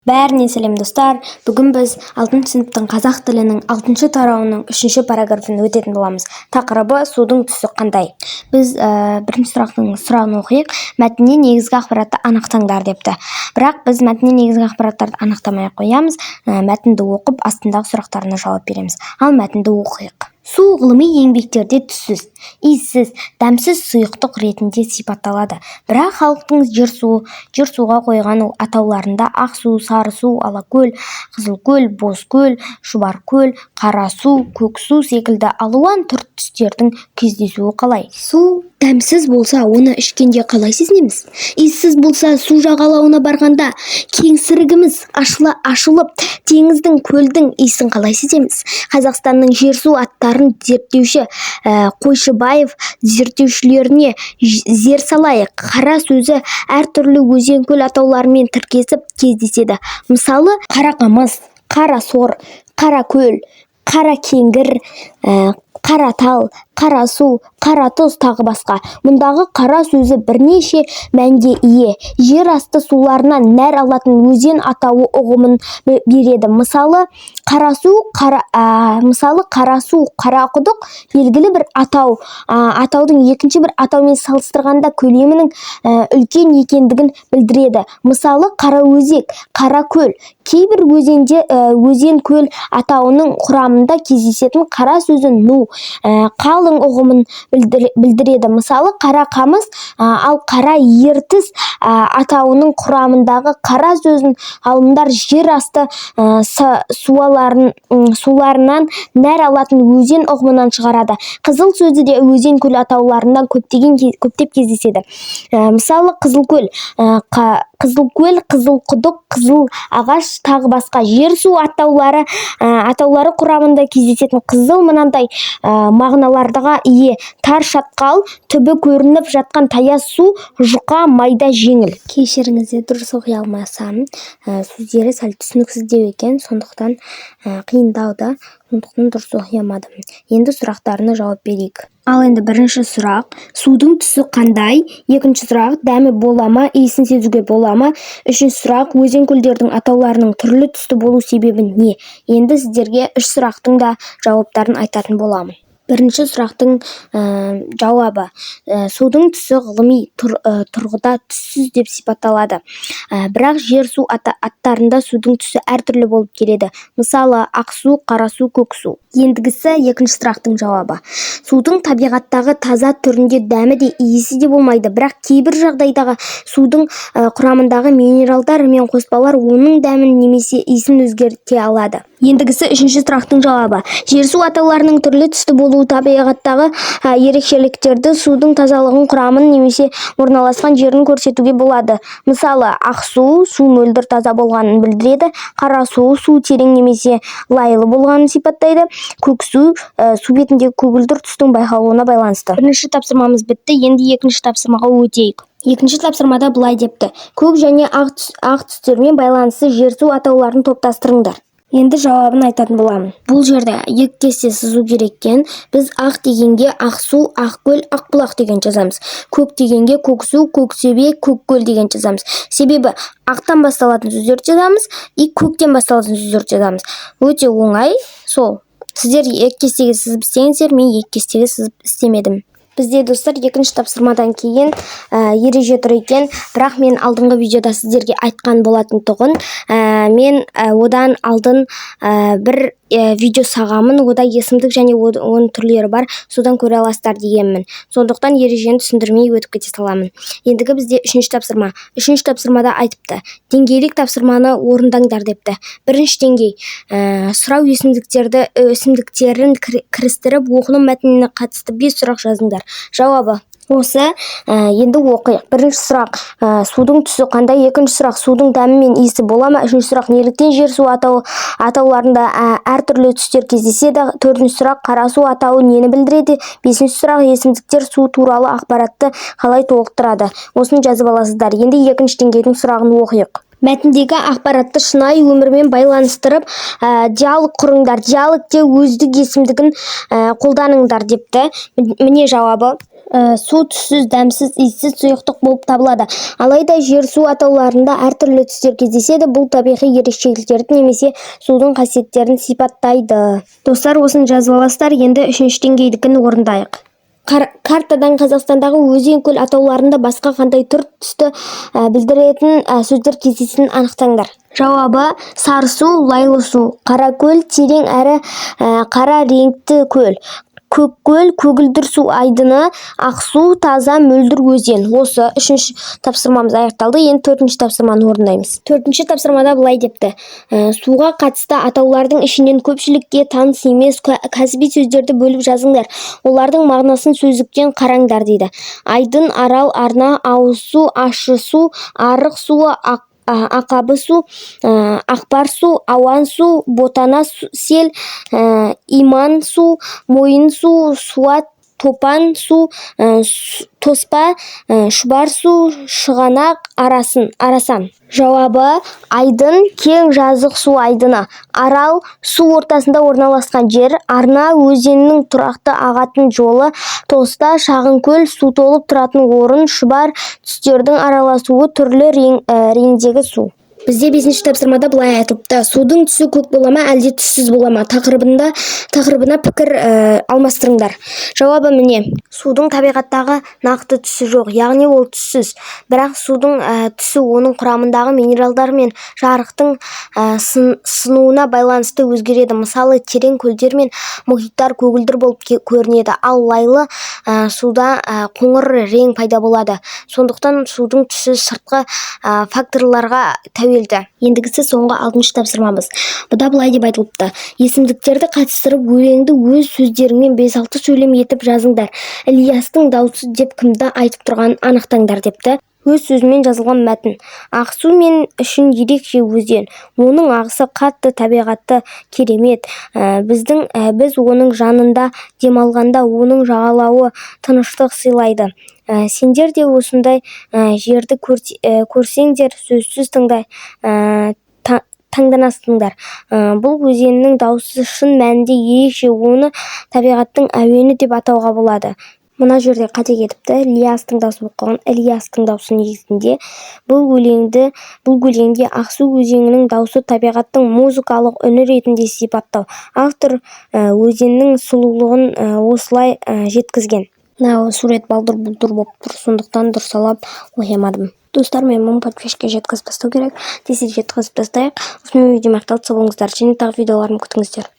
Бәріне сәлем, достар! Бүгін біз алтыншы сыныптың қазақ тілінің алтыншы тарауының үшінші параграфын өтетін боламыз. Тақырыбы: «Судың түсі қандай?». Біз бірінші сұрақтың сұрағын оқиық. «Мәтіннен негізгі ақпаратты анықтаңдар», – депті. Бірақ біз мәтіннен негізгі ақпараттарды анықтамай ақ қоямыз, мәтінді оқып, астындағы сұрақтарына жауап береміз. Ал мәтінді оқиық. Су ғылыми еңбектерде түссіз, иіссіз, дәмсіз сұйықтық ретінде сипатталады. Бірақ халықтың жер-суға қойған атауларында ақ су, сары су, алакөл, қызылкөл, бозкөл, шұбаркөл, қара су, көк су секілді алуан түр-түстердің кездесуі қалай? Су дәмсіз болса, оны ішкенде қалай сезінеміз? Иіссіз болса, су жағалауына барғанда кеңсірігіміз ашылып, теңіздің, көлдің иісін қалай сеземіз? Қазақстанның жер-су аттарын зерттеуші Қойшыбаев зерттеулеріне зер салайық. Қара сөзі әртүрлі өзен-көл атауларымен тіркесіп кездеседі. Мысалы, Қарақамыс, Қарасор, Қаракөл, Қаракеңгір, Қаратал, Қарасу, Қаратұз, тағы басқа. Мұндағы қара сөзі бірнеше мәнге ие: жер асты суларынан нәр алатын өзен атауы ұғымын береді. Мысалы, Қарасу, Қарақұдық белгілі бір атаудың екінші бір атаумен салыстырғанда көлемінің үлкен екендігін білдіреді. Мысалы, Қараөзек, Қаракөл. Кейбір өзен, көл атауының құрамында кездесетін қара сөзі ну, қалың ұғымын білдіреді. Мысалы, Қарақамыс. Ал Қара Ертіс атауының құрамындағы қара сөзін ғалымдар жер асты суларынан нәр алатын өзен ұғымынан шығарады. Қызыл сөзі де өзен, көл атауларында көптеп кездеседі. Мысалы, Қызылкөл, Қызылқұдық, Қызыл ағаш, тағы басқа. Жер-су атаулары құрамында кездесетін қызыл мынандай мағыналарға ие: тар шатқал, түбі көрініп жатқан таяз су, жұқа, майда, жеңіл. Кешіріңіздер, дұрыс оқи алмасам, сөздері сәл түсініксіздеу екен, сондықтан қиындау да, сондықтан дұрыс оқи алмадым. Енді сұрақтарына жауап берейік. Ал енді бірінші сұрақ: «Судың түсі қандай?» Екінші сұрақ: «Дәмі бола ма, иісін сезуге бола ма?» Үшінші сұрақ: «Өзен, көлдердің атауларының түрлі түсті болу себебі не?» Енді сіздерге үш сұрақтың да жауаптарын айтатын боламын. Бірінші сұрақтың жауабы: судың түсі ғылыми тұрғыда түссіз деп сипатталады. Бірақ жер-су аттарында судың түсі әртүрлі болып келеді. Мысалы, Ақсу, Қарасу, Көксу. Ендігісі екінші сұрақтың жауабы: судың табиғаттағы таза түрінде дәмі де, иісі де болмайды. Бірақ кейбір жағдайдағы судың құрамындағы минералдар мен қоспалар оның дәмін немесе иісін өзгерте алады. Ендігісі үшінші сұрақтың жауабы: жер-су атауларының түрлі түсті болуы табиғаттағы ерекшеліктерді, судың тазалығын, құрамын немесе орналасқан жерін көрсетуге болады. Мысалы, Ақсу – су мөлдір, таза болғанын білдіреді, Қарасу – су терең немесе лайлы болғанын сипаттайды, Көксу – су бетіндегі көгілдір түстің байқалуына байланысты. Бірінші тапсырмамыз бітті, енді екінші тапсырмаға өтейік. Екінші тапсырмада былай депті: «Көк және ақ түстермен байланысты жер-су атауларын топтастырыңдар». Енді жауабын айтатын боламын. Бұл жерде екі кесте сызу керек екен. Біз ақ дегенге Ақсу, Ақкөл, Ақбұлақ деген жазамыз. Көк дегенге Көксу, Көксебе, Көккөл деген жазамыз. Себебі ақтан басталатын сөздерді жазамыз и көктен басталатын сөздерді жазамыз. Өте оңай сол. Сіздер екі кестеге сызып істеңіздер, мен екі кестеге сызып істемедім. Бізде, достар, екінші тапсырмадан кейін ереже тұр екен. Бірақ мен алдыңғы видеода сіздерге айтқан болатын тұғын, мен одан алдын бір видео сағамын, ода есімдік және оның түрлері бар, содан көре аласыздар дегенмін. Сондықтан ережені түсіндірмей өтіп кете саламын. Ендігі бізде үшінші тапсырма. Үшінші тапсырмада айтыпты: «Деңгейлік тапсырманы орындаңдар», – депті. Бірінші деңгей, сұрау: өсімдіктерін кірістіріп, оқылым мәтініне қатысты бес сұрақ жазыңдар. Жауабы осы. Енді оқиық. Бірінші сұрақ: «Судың түсі қандай?» Екінші сұрақ: «Судың дәмі мен иісі бола ма?» Үшінші сұрақ: «Неліктен жер су атауларында әртүрлі түстер кездеседі?» Төртінші сұрақ: «Қара су атауы нені білдіреді?» Бесінші сұрақ: «Есімдіктер су туралы ақпаратты қалай толықтырады?» Осыны жазып аласыздар. Енді екінші деңгейдің сұрағын оқиық. «Мәтіндегі ақпаратты шынайы өмірмен байланыстырып, диалог құрыңдар. Диалогте өздік есімдігін қолданыңдар», – депті. Міне жауабы. Су түссіз, дәмсіз, иіссіз сұйықтық болып табылады. Алайда жер-су атауларында әртүрлі түстер кездеседі. Бұл табиғи ерекшеліктерді немесе судың қасиеттерін сипаттайды. Достар, осыны жазып аласыздар. Енді үшінші деңгейдікін орындайық. Картадан Қазақстандағы өзен, көл атауларында басқа қандай түр түсті білдіретін сөздер кездесетінін анықтаңдар. Жауабы: сары су, лайлы су, қаракөл, терең әрі қара реңкті көл, Көккөл, көгілдір су айдыны, Ақсу, таза мөлдір өзен. Осы үшінші тапсырмамыз аяқталды. Енді төртінші тапсырманы орындаймыз. Төртінші тапсырмада былай депті: Суға қатысты атаулардың ішінен көпшілікке таныс емес кәсіби сөздерді бөліп жазыңдар, олардың мағынасын сөздіктен қараңдар, дейді. Айдын, арал, арна, ауыз су, ащы су, арық суы, ақабы су, ақпар су, ауан су, ботана сел, иман су, мойын су, суат, топан су, тоспа, шұбар су, шығанақ, арасын, арасан. Жауабы: айдын, кең жазық су айдыны, арал, су ортасында орналасқан жер, арна, өзеннің тұрақты ағатын жолы, тоста, шағын көл, су толып тұратын орын, шұбар, түстердің араласуы, түрлі реңдегі су. Бізде бесінші тапсырмада былай айтылыпты: судың түсі көк бола ма, әлде түссіз бола ма тақырыбына пікір алмастырыңдар. Жауабы міне: судың табиғаттағы нақты түсі жоқ, яғни ол түссіз. Бірақ судың түсі оның құрамындағы минералдар мен жарықтың сынуына байланысты өзгереді. Мысалы, терең көлдер мен мұхиттар көгілдір болып көрінеді, ал лайлы суда қоңыр рең пайда болады. Сондықтан судың түсі сыртқы факторларға тәуелді. Ендігісі соңғы, алтыншы тапсырмамыз. Бұда былай деп айтылыпты: есімдіктерді қатыстырып, өлеңді өз сөздеріңмен бес-алты сөйлем етіп жазыңдар. Ілиястың даусы деп кімді айтып тұрғанын анықтаңдар, депті. Өз сөзімен жазылған мәтін. Ақсу мен үшін ерекше өзен. Оның ағысы қатты, табиғаты керемет. Біз оның жанында демалғанда, оның жағалауы тыныштық сыйлайды. Сендер де осындай жерді көрсеңдер, сөзсіз таңданасыңдар. Бұл өзеннің даусы шын мәнінде ерекше, оны табиғаттың әуені деп атауға болады. Мына жерде қате кетіпті, Лиястың даусы болып қалған, Ілиястың даусы негізінде. Бұл өлеңде Ақсу өзенінің даусы табиғаттың музыкалық үні ретінде сипаттау. Автор өзеннің сұлулығын осылай жеткізген. Мына сурет балдыр бұлдыр болып тұр, сондықтан дұрысталап оқи алмадым. Достар, мен 1000 подписчикке жеткізіп тастау керек. Тез жеткізіп тастайық. Осымен видеом аяқталды. Сау болыңыздар және тағы видеоларымды күтіңіздер.